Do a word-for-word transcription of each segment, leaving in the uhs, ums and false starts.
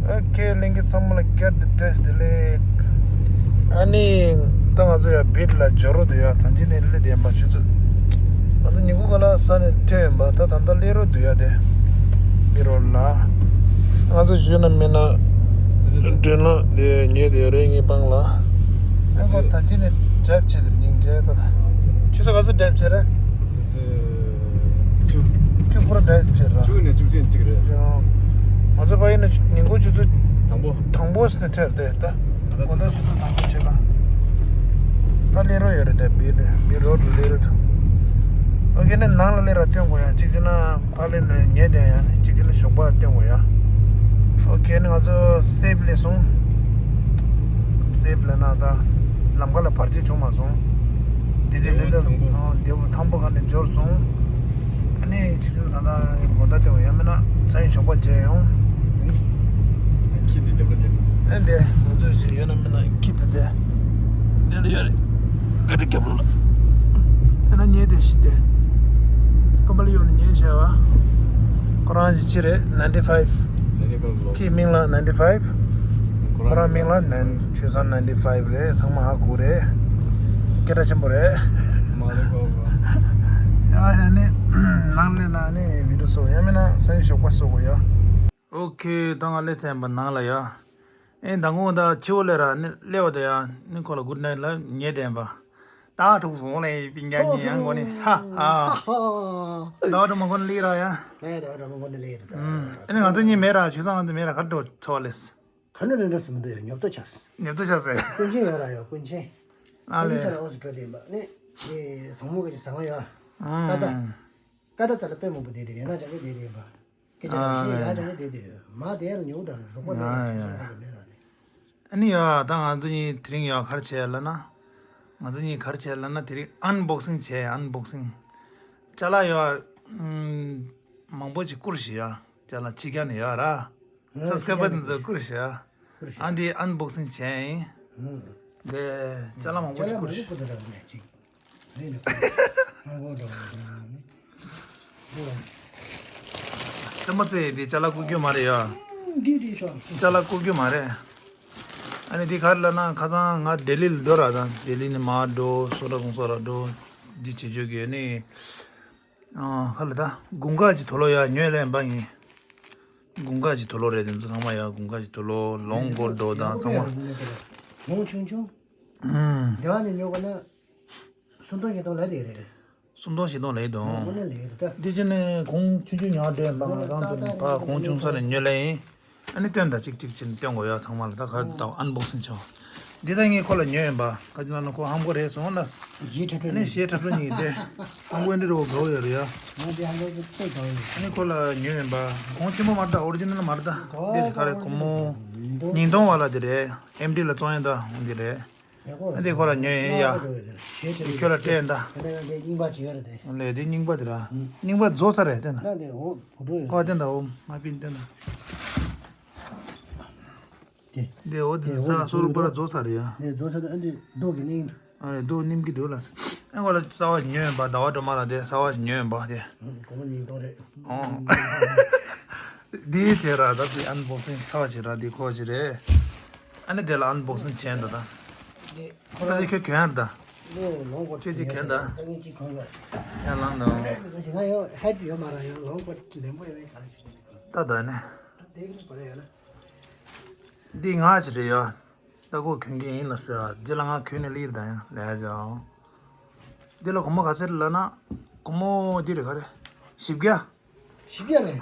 ཨོ་ཁེ། ལྷན་རྒྱས་ཚང་མ་ལ་བསྐྱར་དུ་བཀྲ་ཤིས་བདེ་ལེགས། ཨ་ནི། ད་ང་ཚོ་ཡང་བིར་ལ་འབྱོར་རོགས་དུ་ཡ། ད་ཅི་ནས་སླེབས་བསྡད་ཡིན་པ། ཆུ་ཚོད། ང་ཚོ་ཉིན་གུང་ག་ལ་ས་ནས་ཐོན་ཡིན་པ། ད་ད་ལྟ་སླེབས་རོགས་དུ་ཡ་དེ། བིར་རོ་ལ། ང་ཚོ་ཞུས་ན་མིན་ན། མགྲོན་ལ་དེ་ཉལ་བསྡད་རེད། ངའི་པང་ལ། ཨ་ཁོ་ད་ཅི་ནས་ཌ་རའེབ་བྱེད་དེ་རེད། ཉིན་རྗེས་ད། ཆུ་ཚོད་ག་ཚོད་ཌ་རའེབ་བྱེད་རེད། ཆུ་ཚོད་བཅུ། བཅུ་པོ་ར་ཌ་རའེབ་བྱེད་ར། བཅུ་ནས་བཅུ་ཅན་གཅིག་རེད། ང་ཚོ་ཕ་ཡིན་ན་ཉིན་གུང་ཆུ་ཚོད་དང་པོ། དང་པོ་ཟེར་ནས་ཐོན་ཏེ་ད། དགོང་དག་ཆུ་ཚོད་དང་པོ་བྱེད་ལ། ད་སླེབས་རོགས་ཡོད་རེད་དེ། བིར་རོ་ལ་སླེབས་རོགས་འདུག་ཨོ་ཁེ། ནས་ནང་ལ་སླེབས་ར་སྟོན་དགོས་ཡ། གཅིག་བྱས་ན་ཕར་སླེབས་ནས་ཉལ་བསྡད་ཡ་ནི། གཅིག་བྱས་ན་ཞོགས་པ་སྟོན་དགོས་ཡ། ཨོ་ཁེ། ནས་ང་ཚོ་སེབ་སླེབས་སོང་། སེབ་ལ་ན་ད་ལམ་ཁ་ལ་བར་ཆད་བྱུང་མ་སོང་། དེ་དེ་ལེ་ལེ་དེ་བོ་དང་པོ། ཨ། དེ་བོ་དང་པོ་ག་ནས་འབྱོར་སོང་། ཨ་ནི་ཆུ་ཚོད་ད་ལྟ་དགོང་དག་དེ་བོ་ཡང་མིན་ན་སང་ཉིན་ཞོགས་པ་མཇལ་ཡོང་། ཁྱི་དེ་རྒྱབ་ལ་དེ། ཨ་འདི་ང་ཚོ་ཅིག་ཡོད་ན་མིན་ན་ཁྱི་དེ་དེ། འདི་ལ་ཡོད་རེད། ག་དེ་རྒྱབ་ལ། དེ་ན་ཉལ་དེ་ཤི་དེ། ཀམ་པ་ལ་ཡོད་ན་ཉལ་བྱས་པ། ཁོ་རང་གི་ཅི་རེད། ནའིན་ཊི་ཕའིབ། ཁྱི་མིང་ལ་ནའིན་ཊི་ཕའིབ། ཁོ་རང་མིང་ལ་ནན་ཆོས་བཟང་ནའིན་ཊི་ཕའིབ་རེད། ཚང་མ་ཧ་གོ་རེད། སྐད་གྲགས་ཆེན་པོ་རེད། མ་རེད་གོ་གོ། ཡ་ཡ་ནི། ནང་ལས་ན་ནི་བི་ཌིའོ་བཟོ། ཡང་མིན་ན་སང་ཉིན་ཞོགས་པ་བཟོ་དགོས་ཡ། ཨོ་ཁེ། ད་ང་སླེབས་ཚར་ཡིན་པ་ནང་ལ་ཡ། ཨེ་ད་དགོང་ད་ཕྱི་པོ་སླེབས་ར་ནི་སླེབས་པ་དེ་ཡ་ནི་ཁོ་ལ་གུཌ་ནའིཊ་ལབ་ཉལ་བསྡད་ཡིན་པ། ད་ཐུག་སོང་ལེ་པིན་ཀྱ་ཉི་ཡང་གོ་ནི། ཧ་ཧ། ཟླ་བ་སྒྲོལ་མ་གོ་ནི་ལི་ར་ཡ། ཨེ་ཟླ་བ་སྒྲོལ་མ་གོ་ནི་ལི་ར། ཨ་ནི་ང་ཚོ་གཉིས་མེད་ར། ཆོས་བཟང་ང་ཚོ་མེད་ར། ག་འགྲོ་ཚོ་བ་ལེས། ག་ནས་རེད་འགྲོ་སྲིད་མི་འདུག་ཡ། ཉོབ་ཏོ་ཆགས། ཉོབ་ཏོ་ཆགས་སེ། ཀུན་མཁྱེན་ཡོད་ར་ཡ། ཀུན་མཁྱེན། ཨ་ལེ། ཀུན་མཁྱེན་ལ་འོ་སི་ཏྲ་དེ་ཡིན་པ་ནི། དེ་བཟང་མོ་ག་ཅིག་བཟང་ཡ། ཀ་ད། ཀ་ད་ཙ་ལ་དཔེ་མང་པོ་དེ་དེ་ཡན་ན་ཅང་གི་དེ་དེ་ཡིན་པ། སྐད་ཆ་ཨ་ལེ། ཡ་ཅང་གི་དེ་དེ་ཡོད་མ། དེ་ལ་ཉོབ་དང་རོགས་པ་རེད་ར་ཨ་ཡ། རོགས་པ་མེད་ར་ནི། ཨ་ནི་ཡ། ད་ང་ཚོ་གཉིས་དེ་རིང་ཡ་ག་རེ་བྱས་ལབ་ན། ང་ཚོ་གཉིས་ག་རེ་བྱས་ལབ་ན། དེ་རིང་ཨན་བོག་སིང་བྱས། ཨན་བོག་སིང་། ཅ་ལག་ཡ། ཨུམ། མང་པོ་ཅིག་བསྐུར་ཤི་ཡ། ཅ་ལག་ཕྱི་རྒྱལ་ནས་ཡ་ར། ཨ། སབ་སི་ཀ་རའི་བར་དེ་ཚོ་བསྐུར་ཤི་ཡ། བསྐུར་ཤི། ཨ་འདི་ཨན་བོག་སིང་བྱས་ཡིན། ཨུམ། དེ་ཅ་ལག་མང་པོ་ཅིག་བསྐུར་ཤི། ཅ་ལག་མང་པོ་བསྐུར་ཏེ་ར་ནས་ཅིག་ཨེ་ནི་ཁོ་ཧང་གོ་འགྲོ་བ་རེད། བཙན་པོ་བཙལ་ཡས་དེ་ཅ་ལག་བསྐུར་རྒྱུ་མ་རེད་ཡ། འདི་འདི་ཤོག་ཅ་ལག་བསྐུར་རྒྱུ་མ་རེད། ཨ་ནི་འདི་ག་རེ་ལབ་ན། ཁ་སང་ང་ལྡི་ལི་ལ་འགྲོ་ར། ད་ལྡི་ལི་ནས་མར་འགྲོ། སོ་ཊ་གོང་ས་ར་འགྲོ། འདི་བྱེད་རྒྱུ་གི་ནི། ཨ་ག་ལ་ད་དགུན་ཁ་གི་དུག་ལོག་ཡ་ཉོས་ལེན་པ་ཡིན། དགུན་ཁ་གི་དུག་ལོག་རེད། དེ་ཚོ་ཚང་མ་ཡ་དགུན་ཁ་གི་དུག་ལོག་ལོང་སྐོར་འགྲོ་དང་ཚང་མ། ལོང་ཆུང་ཆུང་། ཨུམ། སྡེ་བ་ནས་ཉོ་བ་ན། སུམ་སྟོང་བཞི་སྟོང་ལས་དེ་རེད། སུམ་སྟོང་བཞི་སྟོང་ལས་དང་། དངོས་གནས་ལས་རེད་ད། འདི་ཅི་ནས་གོང་ཆུང་ཆུང་ཉར་འདྲེན་པ། ང་རང་ཚོ་ཕ་གོང་ཆུང་ས་ནས་ཉོས་ལེ་ཡིན། ཨ་ནི་སྟོན་དང་གཅིག་གཅིག་ཅིག་སྟོན་དགོས་ཡ། ཚང་མ་ལ་ད་ག་ལྟ་ཨན་བོག་སིང་བྱོས། འདི་ད་ངས་ཁོ་ལ་ཉོས་ཡིན་པ། ག་ཅི་ན་ན་ཁོ་ཧམ་གོ་རེད་སོང་ན། གཞས་འཁྲབ་ཨ་ནི་གཞས་འཁྲབ་གྲོགས་གཉིས་དེ། ཧམ་གོ་འདི་རོ་དགའ་བོ་ཡོད་རེད་ཡ། ང་འདི་ཧམ་གོ་དཔེ་དགའ་བོ་ཡོད། ཨ་ནི་ཁོ་ལ་ཉོས་ཡིན་པ། གོང་ཆེན་པོ་མ་རེད་ད། ཨོ་རི་ཇི་ནལ་མ་རེད་ད། འདི་རེད། ག་རེ་སྒོར་མོ་ཉིས་སྟོང་བ་ལ་འདི་རེད། ཨེམ་ཌི་ལ་བཙོང་ཡ་ད་འོང་འདི་རེད། ཨ་འདི་ཁོ་ལ་ཉོས་ཡིན་ཡ། ཁྱོད་ལ་སྤྲད་ཡིན་ད། ལས་འདི་རྙིང་པ་ཅིག་ཡོད་རེད་དེ། ལས་འདི་རྙིང་པ་དེ་ར། རྙིང་པ་རྫོགས་ས་རེད་དེ་ན། ཁོ་བསྟན་ད་འོ་མ་པིན་བསྟན་ད། འདི་འོ་དེ་ས་སོ་རུ་པ་ར་རྫོགས་ས་རེད་ཡ། འདི་རྫོགས་ས་ད། ཨ་འདི་རྡོ་གི་རྙིང་། ཨ་རྡོ་རྙིང་གི་འདུག་ལ། ཨ་ཁོ་ལ་གསར་པ་ཉོས་ཡིན་པ། ཟླ་བ་སྒྲོལ་མ་ལ་དེ་གསར་པ་ཉོས་ཡིན་པ་དེ། སྒོར་མོ་ཉིས་སྟོང་རེད། འདི་བྱས་ར་ད། འདི་ཨན་བོག་སིང་ཚར་བ་བྱས་ར། འདི་ཁོ་བྱས་རེད། ཨ་ནི་དེ་ལ་ཨན་བོག་སིང་བྱས་འདུག་ད། འདི་ཁོ་ད་རང་འདི་ཁྱོད་གྱོན་ཡ་ད། འདི་ལོང་གོ་ཁྱོད་ཅིག་གྱོན་ད། ད་ངས་ཅིག་གོན་ལ། ཡ་ལང་ད། ང་ཡོ་ཧེད་ཡོད་མ་ར་ཡོ། ལོང་གོ་ལེན་པོ་ཡོད་མེད་ག་རེ་ཞིག་ད་ད་ནི། དེ་གི་པ་ཡོད་ན། འདི་ང་བྱས་རེད་ཡ། ད་ཁོ་གྱོན་གྱི་ཡིན་ལ་ཟེར། རྗེས་ལ་ང་གྱོན་ནས་སླེབས་ད་ཡང་ལས་བྱ། འདི་ལ་སྒོར་མོ་ག་ཚོད་རེད་ལབ་ན། སྒོར་མོ་འདི་རེད། ག་རེ། བཞི་བརྒྱ། བཞི་བརྒྱ་རེད།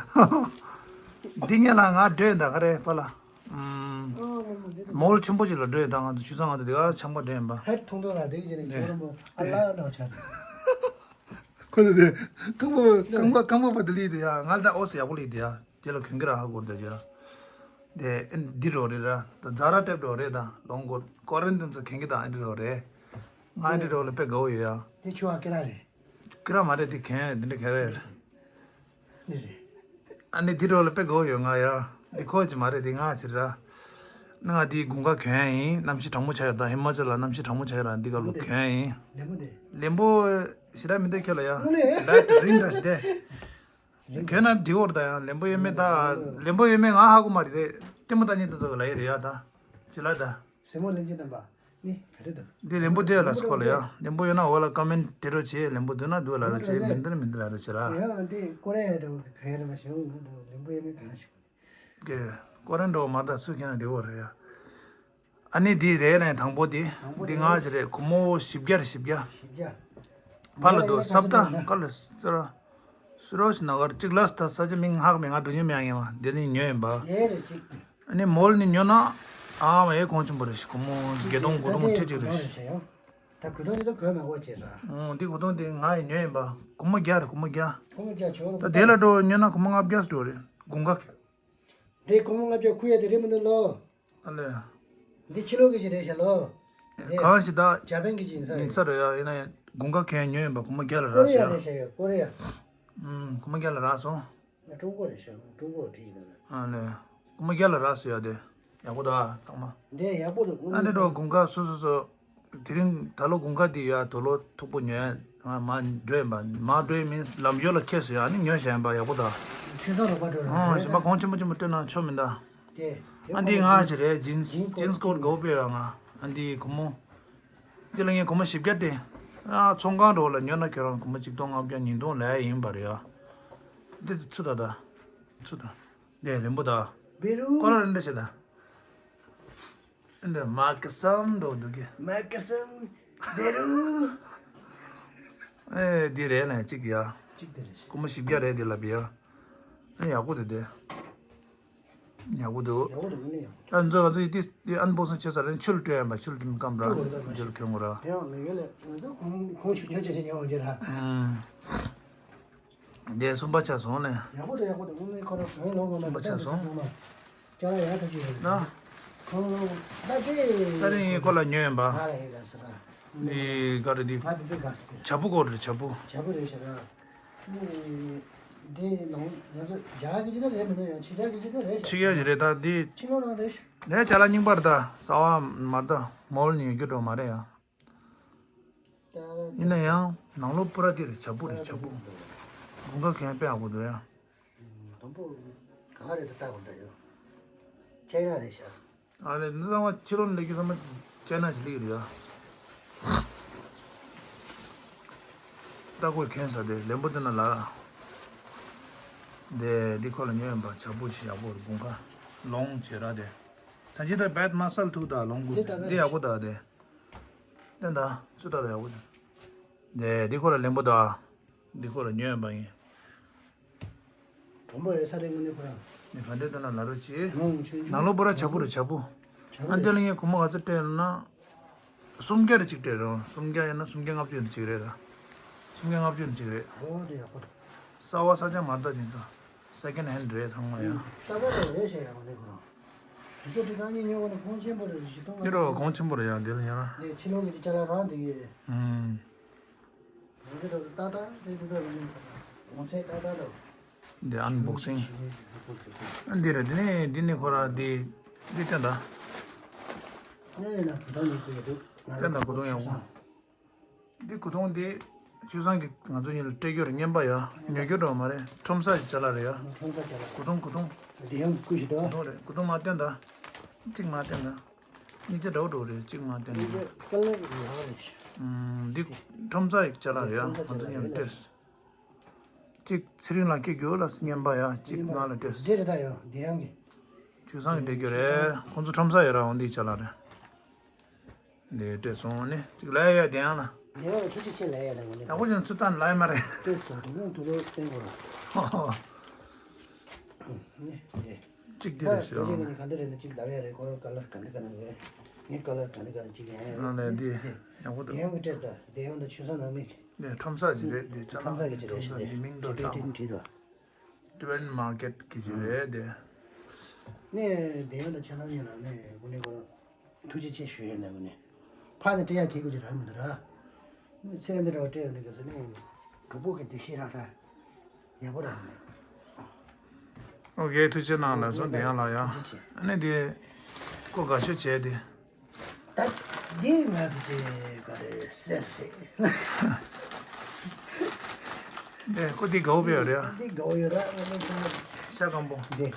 འདི་ཉིད་ལ་ང་སྒྲོན་ད་ག་རེ་པ་ལ། ཨུམ། མོལ་ཆེན་པོ་ཅིག་ལ་སྒྲོན་ད། ང་ཚོ་ཆུ་ཚང་ང་ཚོ་འདི་ག་ཆང་པ་སྒྲོན་པ། ཧེད་ཐུང་ཐུང་ར་དེ་ཅི་ནས་ཁྱོད་ར་མོ་ཨ་ལ་འདྲ་ཆགས། ཁོ་ཚོ་དེ་རྐང་པ་རྐང་པ་རྐང་པ་བར་དུ་ལུས་དེ་ཡ། ང་ལ་ད་ཨོ་སི་ཡག་པོ་ལུས་དེ་ཡ། རྗེས་ལ་གྱོན་གྱི་ར་ཧ་གོ་ར་ད་རྗེས་ལ། དེ་ཨེ་འདི་འདྲ་རེད་ར། ད་ཛ་ར་ཊེབ་འདྲ་རེད། ད་ལོང་གོ་ཀོ་རེན་ཊིན་ཚོ་གྱོན་གྱི་ད་ཨེ་འདྲ་རེད། ང་ཨེ་འདྲ་ལ་དཔེ་དགའ་བོ་ཡོད་ཡ། དེ་ཆུ་བ་ཀེ་ར་རེད། ཀེ་ར་མ་རེད། དེ་གྱོན་དེ་འདྲ་གྱོན་རེད། འདི་རེད། ཨ་ནི་འདི་འདྲ་ལ་དཔེ་དགའ་བོ་ཡོད་ང་ཡ། འདི་ཁོ་ཅི་མ་རེད། དེ་ང་ཅི་ར། ང་འདི་དགུན་ཁ་གྱོན་ཡིན། གནམ་གཤིས་གྲང་མོ་ཆགས་ཡོད་ད། ཧི་མ་ཅལ་ལ་གནམ་གཤིས་གྲང་མོ་ཆགས་ཡོད་ར། འདི་ག་ལུ་གྱོན་ཡིན། ལེན་པོ་དེ། ལེན་པོ་ཞེ་དྲག་མི་འདུག་ཁྱོད་ལ་ཡ། དངོས་གནས། ལ་རིང་འདྲ་ཞིག་དེ། གྱོན་ན་འགྲིག་གོ་ར་ད་ཡང་། ལེན་པོ་ཡོད་མེད་ད། ལེན་པོ་ཡོད་མེད་ང་ཧ་གོ་མ་རེད་དེ། ལྟད་མོ་ལྟ་མཁན་དེ་ཚོ་གི་ལབ་ཡ་རེད་ཡ། ད་ཅི་ལབ་ད། སྲས་མོ་གླིང་ཆེན་རྣམ་པ། ནི་ག་རེ་འདུག་འདི་ལན་པོ་བཏེག་ལ་སྐོར་ལ་ཡ། ལན་པོ་ཡོད་ན་འོག་ལ་ཀོ་མེན་ཊི་དེ་རོ་བྱེད། ལན་པོ་འདུག་ན་འདུག་ལབ་རོ་བྱེད། མི་འདུག་ན་མི་འདུག་ལབ་རོ་བྱེད་ར། ཡང་འདི་སྐོར་ར་ཡ་འདྲ་བོ་ག་ཡ་རེ་མ་བྱེད་འོང་ང་འདྲ་བོ་ལན་པོ་ཡ་མི་གང་ཞིག་གི་སྐོར་ར་འདྲ་བོ་མ་ད་སུ་ཁྱེད་ན་འདྲ་བོ་རེད་ཡ། ཨ་ནི་འདི་རེད་ལན་དང་པོ་འདི། དང་པོ་འདི་དེ་ང་ཞིག་རེད། སྒོར་མོ་བཞི་བརྒྱ་རེད། བཞི་བརྒྱ། བཞི་བརྒྱ། ཕར་ལ་འདུག་སབ་ད་ག་ལ་སེ་ར། སུ་རོ་ཞིག་ན་གར་གཅིག་ལ་ས་ས་ཆ་མིང་ཧག་མེད། ང་འགྲོ་མྱོང་མེད་ཡིན་བ། དེ་ནི་ཉོས་ཡིན་པ། དེ་རེད་གཅིག་ཨ་ནི་མོལ་ནི་ཉོ་ན། ཨ་མ་ཡའི་གོང་ཆེན་པོ་རེད་ཤག་སྒོར་མོ་བརྒྱད་སྟོང་དགུ་སྟོང་ཁྲི་གཅིག་རེད་ཤག་ད་གུ་དོང་འདི་ད་གོས་མ་གོ་བྱས་ས། ཨོ་འདི་གུ་དོང་འདི་ང་ཡི་ཉོས་ཡིན་པ། སྒོར་མོ་བརྒྱ་རེད། སྒོར་མོ་བརྒྱ། ཁོང་གི་རྒྱ་ཆོག་ད་དེ་ལ་འགྲོ་ཉོ་ན་སྒོར་མོ་ལྔ་བརྒྱ་འགྲོ་རེད། དགུན་ཁ། འདི་སྒོར་མོ་ལྔ་བརྒྱ་ཁུར་ཡ་དེ་རེད་མི་འདུག་ལོ། ཨ་ལས། འདི་ཕྱི་ལོགས་ཀྱི་ཞིག་རེད་ཤག་ལོ། འདི་གང་ཞིག་ད། ཇ་པན་གྱི་ཅིག་ཡིན་ས་ཡིན་ས་རེད་ཡ། ཡིན་ན་ཡང་དགུན་ཁ་གན་ཉོས་ཡིན་པ། སྒོར་མོ་བརྒྱ་ལ་ཀོ་རེ་ཡ་རག་ཟེར་རེད་ཤག་ཡ། ཀོ་རེ་ཡ། ཨུམ། སྒོར་མོ་བརྒྱ་ལ་རག་སོང་། ང་ཀྲུང་གོ་རེད་ཤག་ཀྲུང་གོ་བྲིས་ཡིན་ན། ཨ་ལས། སྒོར་མོ་བརྒྱ་ལ་རག་སོང་ཡ་དེ། ཡག་པོ་འདུག་ཨ་ཚང་མ། འདི་ཡག་པོ་འདུག་ཨ་ནི་འགྲོ་དགུན་ཁ་སོ་སོ་སོ། དེ་རིང་ད་ལོ་དགུན་ཁ་འདི་ཡ་དུག་ལོག་མཐུག་པོ་ཉོས། ང་མ་འགྲོ་ཡིན་པ། མ་འགྲོ་ཡིན་མིན་ལམ་ཞོར་ལ་ཁེལ་སོང་ཡ། ཨ་ནི་ཉོས་བཞག་ཡིན་པ། ཡག་པོ་འདུག་ཆུ་ཚོད་རོགས་པ་འགྲོ་ར། ཨོ་གཞན་པ་གོང་ཆེན་པོ་ཆེན་པོ་སྤྲད་ན་ཆོ་མིན་ད། དེ། ཨ་འདི་ང་ཞིག་རེད། ཇིན་སི་ཇིན་སི་ཀོ་ཊི་དགའ་པོ་དཔེ་ཡོད་ང་། ཨ་འདི་སྒོར་མོ། འདི་ལ་ངས་སྒོར་མོ་བཞི་བརྒྱ་སྟེར། ཨ་ཚོང་ཁང་འགྲོ་ལ་ཉོ་ན་ཁྱོད་རང་སྒོར་མོ་གཅིག་སྟོང་ལྔ་བརྒྱ་ཉིས་སྟོང་ལས་ཡིན་པ་རེད་ཡ། འདི་ཚུ་ད་ད། ཚུ་ད། འདི་ལེན་པོ་ད། བེ་རུ། ཀོ་ལ་རེ་འདྲ་བྱེད་ད། འདི་མ་ཀི་སམ་འགྲོ་འདུག་གི། མ་ཀི་སམ། བེ་རུ། ཨེ་འདི་རེད་ན་གཅིག་ཡ། གཅིག་དེ་རེད། སྒོར་མོ་བཞི་བརྒྱ་རེད་འདི་ལབ་ཡ། ཨེ་ཡག་པོ་འདུག་དེ། ཡག་པོ་འདུག་ཡག་པོ་འདུག་མིན་ན་ཡག་པོ། ད་འཛོ་ག་ཚོད་ཡིན་ཏི་ཏི་ཨན་བོག་སིང་བྱེད་ས་རེད། ཆུ་ལ་སྤྲོད་ཡ་མ། ཆུ་ལ་སྤྲོད་སྐམ་ར། ཆུ་ལ་སྤྲོད་ཡ་མ། ཆུ་ལ་ཁྱོད་ངོ་ར། ཡང་མི་གེ་ལ་ང་ཚོ་ཁོང་ཁོང་ཆུ་ཆུ་བྱེད་ཉོ་འོང་རྒྱུ་ར། ཨང་། དེ་གསུམ་པ་ཆགས་སོང་ནས། ཡག་པོ་འདུག་ཡག་པོ་འདུག་དངོས་གནས་ཁོ་རང་གོང་ལོག་ངོ་མ་གསུམ་པ་ཆགས་སོང་། གསུམ་པ། ཅ་ལག་ཡག་ཐག་ཆོད་རེད། ན། ཁོང་ལོག་ད་དེ། ད་རིང་ངའི་སྐོར་ལ་ཉོས་ཡིན་པ། ང་ལ་ཡིན་ལ་ཟེར་ར། ནི་ག་རེ་འདི། ང་བི་བི་ག་ཟེར། བྱ་སྤུ་སྐོར་རེད། བྱ་སྤུ། བྱ་སྤུ་རེད་ཤག་ར། ནི། འདི་ནང་ང་ཚོ་རྒྱ་གི་ཅི་ད་རེད་མི་འདུག་ཡང་ཕྱི་རྒྱལ་གི་ཅི་ད་རེད་ཤག་ཕྱི་རྒྱལ་གྱི་རེད་ད་འདི། ཕྱི་ལོགས་ནང་རེད་ཤག་ནས་ཅ་ལག་རྙིང་པ་རེད་ད། གསར་པ་མ་རེད་ད། མོལ་ནས་ཉོ་རྒྱུ་འགྲོ་མ་རེད་ཡ། ཡིན་ན་ཡང་ནང་ལོགས་པུ་ར་འདི་རེད། བྱ་སྤུ་རེད། བྱ་སྤུ། དགུན་ཁ་གན་དཔེ་ཡག་པོ་འདུག་ཡ། དང་པོ་ག་རེ་ད་ལྟ་གོ་འདྲ་ཡོད། ཁྱེད་ཡ་རེད་ཤག་ཨ་ལས་འདི་ཚང་མ་ཕྱི་ལོགས་ལས་ཀྱི་ཚང་མ་ཅའི་ན་ཅིག་ལིག་རེད་ཡ། ལྟ་དགོས་མཁན་ས་དེ་ལེན་པོ་དེ་ན་ལ། དེ་འདི་ཁོ་ལ་ཉོས་ཡིན་པ། བྱ་སྤུ་ཞིག་ཡག་པོ་རེད། དགུན་ཁ་ལོང་བྱེད་ར་དེ། ད་ཅི་ད་བད་མ་སལ་ཐུག་ད་ལོང་དགོས། འདི་ད་ད་འདི་ཡག་པོ་ད་དེ། དེ་ད་ཚུ་ད་ད་ཡག་པོ་དེ། དེ་འདི་ཁོ་ལ་ལེན་པོ་ད། འདི་ཁོ་ལ་ཉོས་ཡིན་པ་ཡིན། གྲོང་པ་ཡོད་ས་རེད་དངོས་གནས་ཁོ་རང་། ནི་ག་འདྲས་ལྟ་ན་ལ་རོ་ཅི། ནང་ཆུང་ཆུང་། ནང་ལོགས་པོ་ར་བྱ་སྤུ་རེད། བྱ་སྤུ། བྱ་སྤུ་ཨ་འདི་ལ་རེད། ངས་སྒོར་མོ་ག་ཚོད་སྤྲད་ན། སུམ་བརྒྱ་རེ་གཅིག་སྤྲད་རོགས། སུམ་བརྒྱ་ཡིན་ན་སུམ་བརྒྱ་ལྔ་བཅུ་ཡིན་གཅིག་རེད་ད། སུམ་བརྒྱ་ལྔ་བཅུ་ཡིན་གཅིག་རེད། ཨོ་དེ་ཡག་པོ་འདུག་གསར་པ་ས་ཆ་མ་རེད་ད། དེ་ཚོ་སེ་ཀེན་ཧེན་རེད་ཚང་མ་ཡ། ས་ཆ་རེད་རེད་བཤད་ཡ་མ་རེད་ཁོ་རང་། དུས་ཚོད་དེ་གང་ཉིད་ཉོ་བ་ནི་གོང་ཆེན་པོ་རེད། བཞི་སྟོང་ལྔ་སྟོང་། འདི་རོ་གོང་ཆེན་པོ་རེད་ཡ། འདི་ལ་ཡ་ན། དེ་ཕྱི་ལོགས་ཀྱི་ཅ་ལག་རང་དེ་གི། ཨུམ། འདི་ཨན་བོག་སིང་། འདི་རེད། འདི་ནི་འདི་ནི་ཁོ་ར་འདི་འདི་སྟོན་ད། སྟོན་ད་གུ་དོང་ཡག་པོ། འདི་གུ་དོང་འདི་ཆོས་བཟང་གི་ང་ཚོ་གཉིས་ལ་སྤྲད་རྒྱུ་རེད། རྔན་པ་ཡ་ཉོ་རྒྱུ་འགྲོ་མ་རེད། ཁྲོམ་ས་ཀྱི་ཅ་ལག་རེད་ཡ། གུ་དོང་གུ་དོང་། འདི་ཡང་བསྐུས་ཤིག་ད། གུ་དོང་རེད། གུ་དོང་མ་སྟོན་ད། གཅིག་མ་སྟོན་ད། གཉིས་ཆ་འདྲ་བོ་འགྲོ་རེད། གཅིག་མ་སྟོན་ད། ཀ་ལར་ཡག་རེད། འདི་ཁྲོམ་ས་ཡི་ཅ་ལག་རེད་ཡ། ང་ཚོ་གཉིས་ལ་སྤྲད། གཅིག་ཚེ་རིང་ལགས་སྐྱེ་རྒྱུ་ལ་རྔན་པ་ཡ། གཅིག་ང་ལ་སྤྲད། འདི་རེད་ད་ཡ། འདི་ཡང་གི། ཆོས་བཟང་གི་སྤྲད་རྒྱུ་རེད། ཁོང་ཚོ་ཁྲོམ་ས་ཡོད་ར། འོ་འདི་ཅ་ལག་རེད། འདི་སྤྲད་སོང་ནི་གཅིག་ལ་ཡ་ཡ་དེ་ཡང་ལ། འདི་ཡང་ཐུགས་རྗེ་ཆེ་ལ་ཡ་ལ་ངོ་ནས། ཡག་པོ་ཅན་ཚུར་བཏང་ལ་ཡ་མ་རེད། སྤྲད་སོང་དུ་མོ་དུ་ལོ་བསྟན་དགོས་ར། ཧོ་ཧོ། ནི་འདི། གཅིག་འདི་རེད་ཤག་ད་ག་འདི་རེད་ན་གཅིག་ལ་ཡ་རེད། ཁོ་རང་ཀ་ལར་ག་འདི་ག་ན་རེད། ངའི་ཀ་ལར་ག་འདི་ག་ན་གཅིག་ཡ་ཡ་རེད། ཨ་ལས་འདི་ཡག་པོ་འདུག་འདི་ཡང་གི་སྤྲད་ད། འདི་ཡང་ད་ཆོས་བཟང་ནང་མི་གི། ནས་ཁྲོམ་ས་ཅིག་རེད། དེ་ཅ་ལག་ཁྲོམ་ས་ཅིག་རེད་ཁྲོམ་ས་ཞེས་དེ་མིང་འདོགས་དེ་དང་། བྲིས་དང་། ཏི་བན་མར་ཀེཊ་གི་ཅིག་རེད་དེ། ནས་དེ་ཡང་ད་ཆ་ལག་ཉིད་ལ་ནས་དངོས་གནས་ཁོ་རང་ཐུགས་རྗེ་ཆེ་ཞུ་ཡས་ནས་དངོས་གནས། ཕ་ནས་སྤྲད་ཡ་གི་དགོས་ཀྱི་རག་མི་འདུག་ར། ཚེ་འདི་འདྲ་བ་སྤྲད་ཡོང་དུས་སྐབས་སུ་ནས་གྲོགས་པོ་གི་འདུ་ཤེས་རག་ད། ཡག་པོ་རག་མི་འདུག་ཨོ་ཀེ། ཐུགས་རྗེ་གནང་། ལགས་སོ། དེ་ཡང་ལ་ཡ། ཐུགས་རྗེ་ཆེ། ཨ་ནི་དེ་ཀོ་དགའ་ཤོས་བྱས་ཏེ། ད་འདི་ང་གི་ཅེ་ག་རེ་ཟེར་རེད། འདི་ཀོ་འདི་དགའ་བོ་ཡོད་རེད། འདི་དགའ་བོ་ཡོད་ར། ང་ནི་ཀོ་ཤ་སྐམ་པོ། འདི་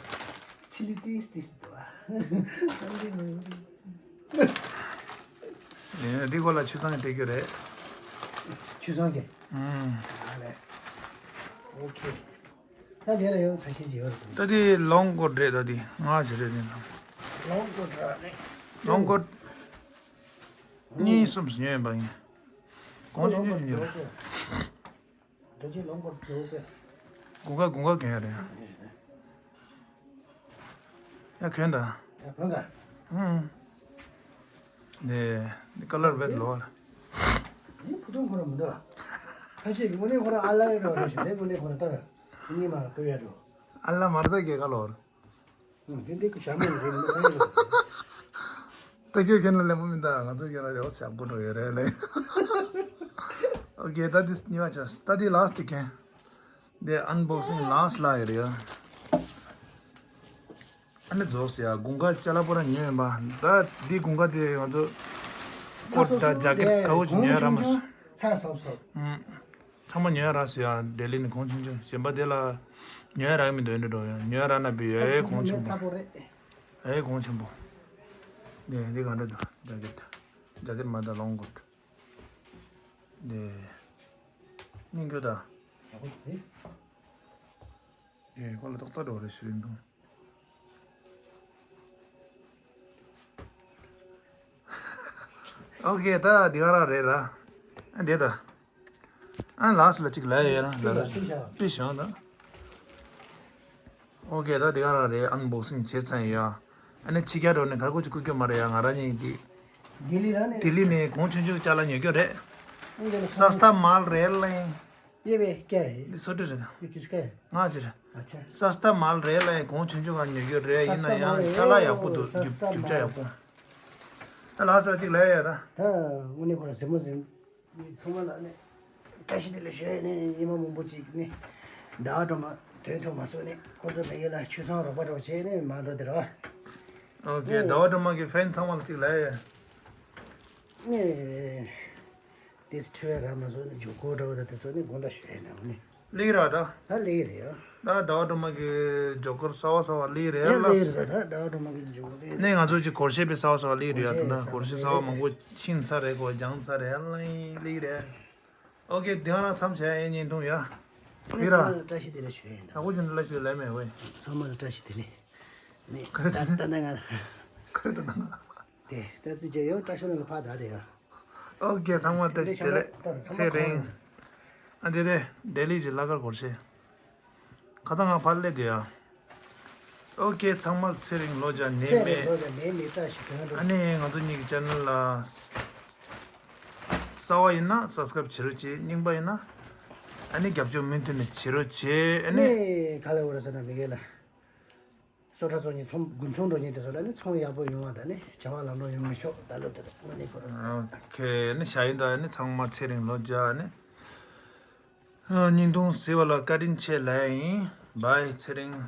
ཚེ་ ཕྱི་ལི་ཏིས་ཏིས་འདུག་ཨ། ཨེ། འདི་སྐོར་ལ་ཆུ་ཚང་སྤྲད་རྒྱུ་རེད། ཆུ་ཚང་གི་ཨུམ། ཨ་ལས། ཨོ་ཁེ། ད་དེ་ལ་ཡང་ཁ་ཤས་ཅིག་ཡོད་རེད། ད་དེ་ལོང་ཀོ་ཊི་རེད། ད་དེ་ང་ཅི་རེད་དེ་ན། ལོང་ཀོ་ཊི་ར་ནི། ལོང་ཀོ་ཊི་གཉིས་གསུམ་ཉོས་ཡིན་པ་ཡིན། གོང་ཆུང་ཆུང་ཉོས་རེད། འདྲ་ཅིག་ལོང་ཀོ་ཊི་ཡོད་པས། དགུན་ཁ་དགུན་ཁ་གྱོན་ཡ་རེད། ཡ་གྱོན་ད། ཡ་གྱོན་ག་ཧུམ། ནེ་ནི་ཀ་ལར་བེད་ལོ། ཡིན་ཕུ་ཐུང་ཁོ་ར་མི་འདུག་ཁ་ཤས་ཀྱི་དངོས་གནས་ཁོ་ར་ཨ་ལ་རེད་རོ་རེ་ཞུ་དེ་དངོས་གནས་ཁོ་ར་ལྟ་ག་ཉི་མ་ཀུ་ཡ་འགྲོ། ཨ་ལ་མར་ད་རྒྱལ་ཁ་ལོར། ཨུ། དེ་འདི་གི་ཞྭ་མོ་ཡིན་དེ་མི་འདུག་ཨེ། ད་ཁྱོད་ཁྱེད་ལ་ལེན་པོ་མི་འདུག་ང་ཚོ་ཁྱེད་ལ་ལེན་པོ་ཞག་པོ་འགྲོ་ཡོད་རེད་ལེ། ཨོ་ཁེ། ད་དེ་གཉིས་པ་ཆགས། ད་དེ་ལ་སི་ཊི་ཁེ། དེ་ཨན་བོག་སིང་ལ་སི་ཊི་ལ་ཡོད་རེད་ཡ། ཨ་ནི་རྫོགས་ཡ། དགུན་ཁ་ཅ་ལག་པོ་ར་ཉོས་ཡིན་པ། ད་འདི་དགུན་ཁ་དེ་ང་ཚོ་ཀོ་ཊི་ད་ཇེ་ཀེ་ཊི་ག་བོ་ཅིག་ཉོས་ར་མ་སོང་། ཚ་སོབ་སོབ། ཨུམ། ཚང་མ་ཉོས་རག་སོང་ཡ། ལྡི་ལི་ནས་གོང་ཆུང་ཆུང་གཞན་པ་དེ་ལ་ཉོས་རག་མི་འདུག་འདྲ་འགྲོ་ཡ། ཉོས་རག་ན་བི་ཡོད་ཨེ་གོང་ཆེན་པོ། ཚ་པོ་རེད། ཨེ་གོང་ཆེན་པོ། ནས་འདི་ག་འདྲ་འདུག་ཇ་ཀེ་ཊི། ཇ་ཀེ་ཊི་མ་ད་ལོང་ཀོ་ཊི། ནས་སྙིང་རྒྱུ་ད། ཡག་པོ་འདུག་ཨེ། ཨེ་ཁོ་ལ་ཏོག་ཙམ་འགྲོ་རེ་ཞུ་ཡིན་འདུག་ཨོ་ཁེ། ད་འདི་ག་རང་རེད་ར། ཨ་འདི་ད། ཨ་ལགས་སོ་ལ་གཅིག་ལ་ཡ་ཡ་ར་ལ་ར་པི་ཤང་ད། ཨོ་ཁེ། ད་འདི་ག་རང་རེད། ཨན་བོག་སིང་བྱས་ཚར་ཡ། ཨ་ནི་ཕྱི་རྒྱལ་འགྲོ་ནས་གར་ཁོ་ཅིག་བསྐུར་རྒྱུ་མ་རེད་ཡ། ང་རང་གཉིས་འདི། ལྡི་ལི་ར་ནས། ལྡི་ལི་ནས་གོང་ཆུང་ཆུང་ཅ་ལག་ཉོ་རྒྱུ་རེད། ཨ་འདི་ལ་སསྟ་མལ་རེད་ལེ། ये भी क्या है? འདི་སོ་ཊི་རེད། ये किसका है? ང་ཅི་རེད། अच्छा। སསྟ་མལ་རེད་ལེ། གོང་ཆུང་ཆུང་ག་ཉོ་རྒྱུ་རེད། ཡིན་ན་ཡང་ཅ་ལག་ཡག་པོ་འདུག་རྒྱུ་རྒྱུ་ཆ་ཡག་པོ། ད་ལགས་སོ་གཅིག་ལ་ཡ་ད། ད་དངོས་གནས་ཁོ་ར་ཟིན་མོ་ཟིན། ཚང་མ་ལ་ནི་བཀྲ་ཤིས་བདེ་ལེགས་ཞུ་ཡ་ནི་ཉི་མ་མང་པོ་ཅིག་ནི་ཟླ་བ་སྒྲོལ་མ་དོན་ཐོག་མ་སོང་ནི་ཁོ་ཚོ་མེད་ཡ་ལ་ཆུ་སྲང་རོགས་པ་རོགས་བྱས་ནི་མ་འགྲོ་དེ་ར་བ། ཨོ་ཁེ། ཨེ། ཟླ་བ་སྒྲོལ་མ་གི་ཕེན་ཚང་མ་ལ་གཅིག་ལ་ཡ། ནི་དེ་ཁྲི་བའི་ར་མ་སོང་ནི་ཇོ་ཀོ་འདྲ་བོ་ད་དེ་ཚོ་ནི་དགོངས་དག་ཞུ་ཡ་ནི་ནི། ལིག་ར་ད། ད་ལིག་རེད་ཡ། ད་ཟླ་བ་སྒྲོལ་མ་གི་ཇོ་ཀོར་གསར་བ་གསར་བ་ལིག་རེད་ཡ་ལ། ལིག་རེད་ད། ཟླ་བ་སྒྲོལ་མ་གི་ཇོ་ཀོར་ལིག་རེད། ནས་ང་ཚོ་ཅིག་སྒོར་གཞས་པའི་གསར་བ་གསར་བ་ལིག་རེད་ཡ། ད་ན་སྒོར་གཞས་གསར་བ་མང་པོ་ཕྱིན་ཚར་རེད། གོ་སྦྱངས་ཚར་རེད་ལ་ལིག་རེད། ཨོ་ཁེ། དེ་ང་རང་མཚམས་བཞག་ཡ། བརྙན་ཐུང་ཡ། ལིག་ར། ཚང་མ་ལ་བཀྲ་ཤིས་བདེ་ལེགས་ཞུ་ཡ་ཡིན་ད། ཨ་ཁུ་ཅན་ལ་ཞུ་ལ་མེད་ཝེ། ཚང་མ་ལ་བཀྲ་ཤིས་བདེ་ལེགས། ནས་ད་ད་ད་ང་། ཁ་རེ་ད་ད་ང་། དེ་ད་ཙི་ཅེ་ཡོད་བཀྲ་ཤིས་ནང་གི་ཕ་ད་དེ་ཡ། ཨོ་ཁེ། ཚང་མ་བཀྲ་ཤིས་བདེ་ལེགས། ཚེ་རིང་། ཨ་འདི་དེ་ལྡི་ལི་གི་གླ་གར་སྒོར་གཞས། ཁ་ཚང་ང་ཕར་སླེབས་དེ་ཡ། ཨོ་ཁེ། ཚང་མར་ཚེ་རིང་ལོ་བརྒྱ་ནད་ཚེ་རིང་མེད། ལོ་བརྒྱ་ནད་མེད་བཀྲ་ཤིས་དོན་འགྲུབ། ཨ་ནི་ང་ཚོ་གཉིས་ཀྱི་ཅེ་ནལ་ལ་གསར་བ་ཡིན་ན་སབ་སི་ཀ་རབ་བྱེད་རོགས་གྱིས། རྙིང་པ་ཡིན་ན་ཨ་ནི་རྒྱབ་སྐྱོར་མུ་མཐུད་ནས་བྱེད་རོགས་གྱིས། ཨ་ནི་ནི་ག་ལ་འོ་ར་ཟེར་ན་མི་དགེ་ལ། སོ་ཁྲ་ཚོ་གཉིས་ཚོང་དགུན་ཚོང་འགྲོ་མཁན་དེ་ཚོ་ལ་ནི་ཚོང་ཡག་པོ་ཡོང་བ་དང་ནི་བྱ་བ་ལམ་འགྲོ་ཡོང་མི་ཆོག་ད་ལོ་དེ་དངོས་གནས་ཁོ་རང་། ཨོ་ཁེ། ནི་ཞག་ཡིན་ད་ནི་ཚང་མ་ཚེ་རིང་ལོ་བརྒྱ་ནི། ཨ། བརྙན་ཐུང་གཟིགས་པ་ལ་བཀའ་དྲིན་ཆེ་ལབ་ཡ་ཡིན། བྷའི། ཚེ་རིང་།